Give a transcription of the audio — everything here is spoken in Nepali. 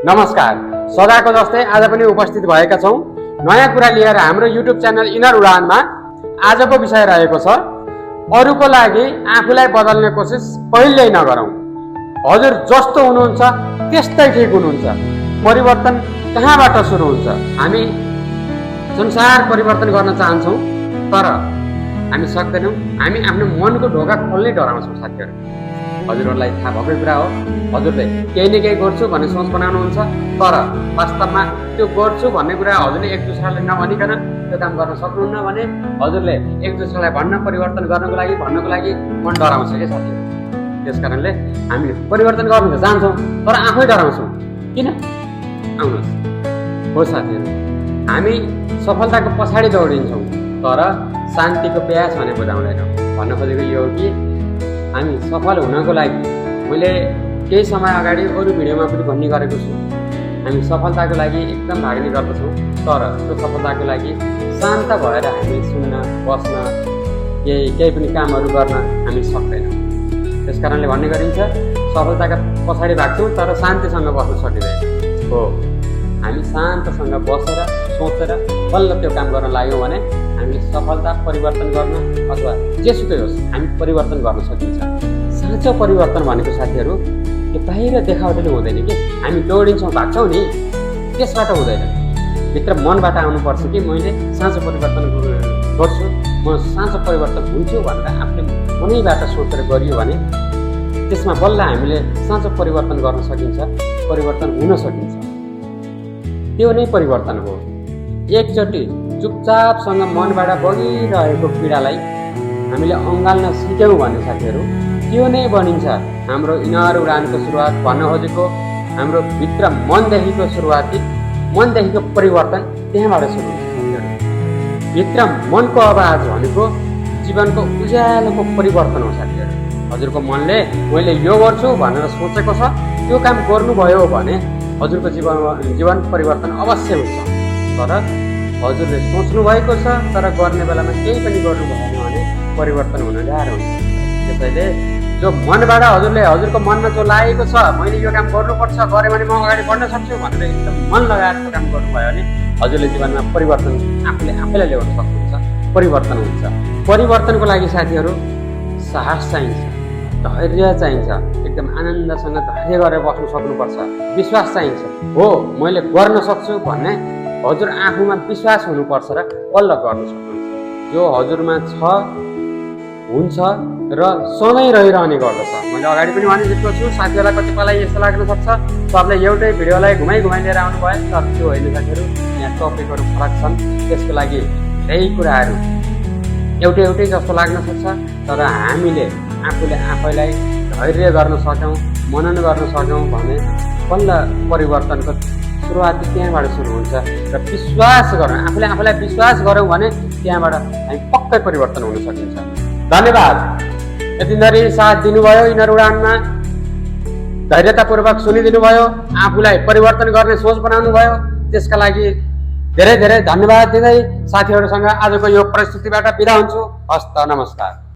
नमस्कार। सदाको जस्तै आज पनि उपस्थित भएका छौँ नयाँ कुरा लिएर हाम्रो युट्युब च्यानल इनर उडानमा। आजको विषय रहेको छ अरूको लागि आफूलाई बदल्ने कोसिस कहिल्यै नगरौँ। हजुर जस्तो हुनुहुन्छ त्यस्तै ठिक हुनुहुन्छ। परिवर्तन कहाँबाट सुरु हुन्छ? हामी संसार परिवर्तन गर्न चाहन्छौँ तर हामी सक्दैनौँ। हामी आफ्नो मनको ढोका खोल्नै डराउँछौँ साथीहरू। हजुरहरूलाई थाहा भएकै कुरा हो, हजुरले केही न केही गर्छु भन्ने सोच बनाउनुहुन्छ तर वास्तवमा त्यो गर्छु भन्ने कुरा हजुरले एक दुसरालाई नभनिकन त्यो काम गर्न सक्नुहुन्न भने हजुरले एक दुसरालाई परिवर्तन गर्नको लागि मन डराउँछ क्या साथीहरू। त्यस कारणले हामीले परिवर्तन गर्नु त चाहन्छौँ तर आफै डराउँछौँ। किन? आउनुहोस्। हो साथीहरू, हामी सफलताको पछाडि दौडिन्छौँ तर शान्तिको प्यास भने बुझाउँदैनौँ। भन्न खोजेको यो हो कि हामी सफल हुनको लागि मैले केही समय अगाडि अरू भिडियोमा पनि भन्ने गरेको छु, हामी सफलताको लागि एकदम भाग्ने गर्दछौँ तर त्यो सफलताको लागि शान्त भएर हामी सुन्न बस्न केही पनि कामहरू गर्न हामी सक्दैनौँ। त्यस कारणले भन्ने गरिन्छ सफलताका पछाडि भाग्छौँ तर शान्तिसँग बस्न सकिँदैन। हो, हामी शान्तसँग बसेर सोचेर बल्ल त्यो काम गर्न लाग्यौँ भने हामीले सफलता परिवर्तन गर्न अथवा जेसुकै होस् हामी परिवर्तन गर्न सकिन्छ। साँचो परिवर्तन भनेको साथीहरू यो बाहिर देखावटले हुँदैन कि हामी दौडिन्छौँ भाग्छौँ नि, त्यसबाट हुँदैन। भित्र मनबाट आउनुपर्छ कि मैले साँचो परिवर्तन गर्छु, म साँचो परिवर्तन हुन्छु भनेर आफूले मनैबाट सोचेर गरियो भने त्यसमा बल्ल हामीले साँचो परिवर्तन गर्न सकिन्छ, परिवर्तन हुन सकिन्छ। त्यो नै परिवर्तन हो। एकचोटि चुपचापसँग मनबाट बगिरहेको पीडालाई हामीले अँगाल्न सिक्यौँ भने साथीहरू त्यो नै बनिन्छ हाम्रो इनर उडानको सुरुवात। भन्न खोजेको हाम्रो भित्र मनदेखिको परिवर्तन त्यहाँबाट सुरु हुन्छ। भित्र मनको आवाज भनेको जीवनको उज्यालोको परिवर्तन हो साथीहरू। हजुरको मनले मैले यो गर्छु भनेर सोचेको छ, त्यो काम गर्नुभयो भने हजुरको जीवन परिवर्तन अवश्य हुन्छ। तर हजुरले सोच्नु भएको छ तर गर्ने बेलामा केही पनि गर्नु भएन भने परिवर्तन हुन गाह्रो हुन्छ। त्यसैले जो मनबाट हजुरको मनमा जो लागेको छ मैले यो काम गर्नुपर्छ, गरेँ भने म अगाडि बढ्न सक्छु भनेर एकदम मन लगाएर त्यो काम गर्नुभयो भने हजुरले जीवनमा परिवर्तन आफैलाई ल्याउन सक्नुहुन्छ, परिवर्तन हुन्छ। परिवर्तनको लागि साथीहरू साहस चाहिन्छ, धैर्य चाहिन्छ, एकदम आनन्दसँग धैर्य गरेर बस्नु सक्नुपर्छ, विश्वास चाहिन्छ। हो मैले गर्न सक्छु भन्ने हजुर आफूमा विश्वास हुनुपर्छ र बल्ल गर्न सक्नुहुन्छ। जो हजुरमा छ हुन्छ र सधैँ रहिरहने गर्दछ। मैले अगाडि पनि भनिदिएको छु, साथीहरूलाई कतिपयलाई यस्तो लाग्न सक्छ तपाईँले एउटै भिडियोलाई घुमाइ घुमाइ लिएर आउनुभयो तर त्यो होइन साथीहरू। यहाँ टपिकहरू फरक छन्, त्यसको लागि धेरै कुराहरू एउटै जस्तो लाग्न सक्छ तर हामीले आफूले आफैलाई धैर्य गर्न सक्यौँ, मनन गर्न सक्यौँ भने बल्ल परिवर्तनको सुरुवाती त्यहाँबाट सुरु हुन्छ र विश्वास गरौँ, आफूलाई विश्वास गरौँ भने त्यहाँबाट हामी पक्कै परिवर्तन हुन सकिन्छ। धन्यवाद। यतिन्जेरी साथ दिनुभयो, इनर उडानमा धैर्यतापूर्वक सुनिदिनु भयो, आफूलाई परिवर्तन गर्ने सोच बनाउनु भयो, त्यसका लागि धेरै धेरै धन्यवाद दिँदै साथीहरूसँग आजको यो प्रस्तुतिबाट बिदा हुन्छु। हस्त, नमस्कार।